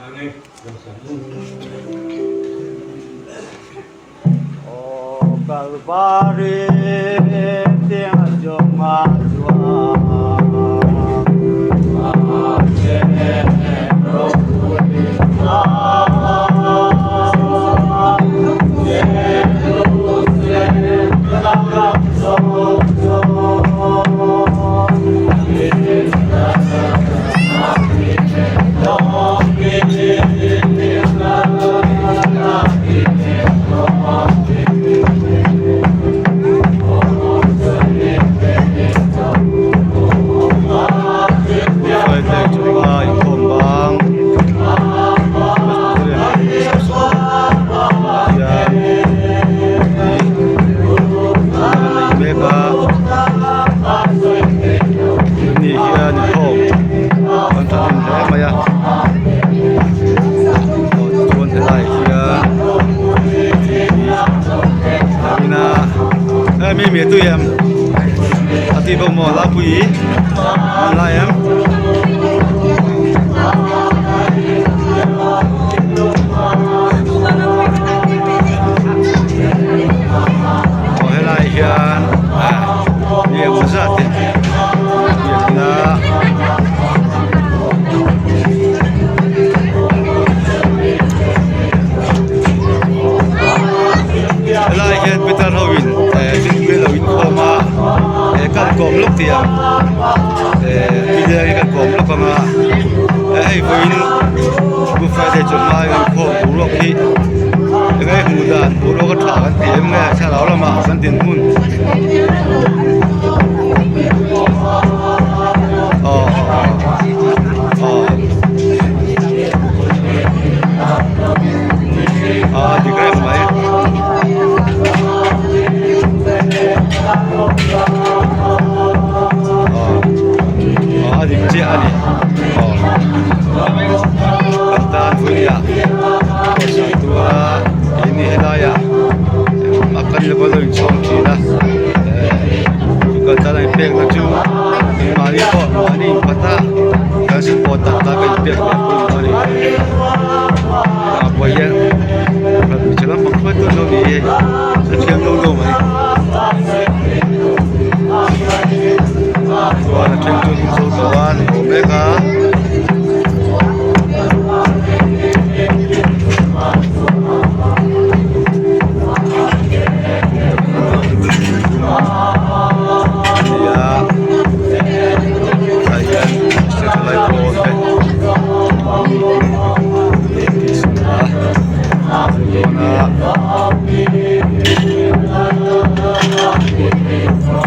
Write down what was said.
Aw helai hian mi engemaw zat te biakna helai hian pitar ho in thingpui an lo inkhawm a eh kan kawm lawk tih ang eh tui kan kawm lawk ang a hei vawiin good friday chawlhma inkhawm boruak hi enge hmuh dan boruak a tha kan ti em nge thlarau lamah kan dinhmun aw aw aw a dik reng mai. Aw a dik chiah a ni aw kan tan vawiah pawisa tura keini helaiah a kal lova lo inchhawm thin a eh kan tan a inpekna chu mahni pawh mahni inphat a kan support tak tak a inpek ve pawimawh a ni a buai hian hmeichhe lampang hruai dawn lo ni hi a thiam lo lo mai chuan a then chu an inzo tawh a an haw mek a. Tah hian satellite pawl te a dawn a.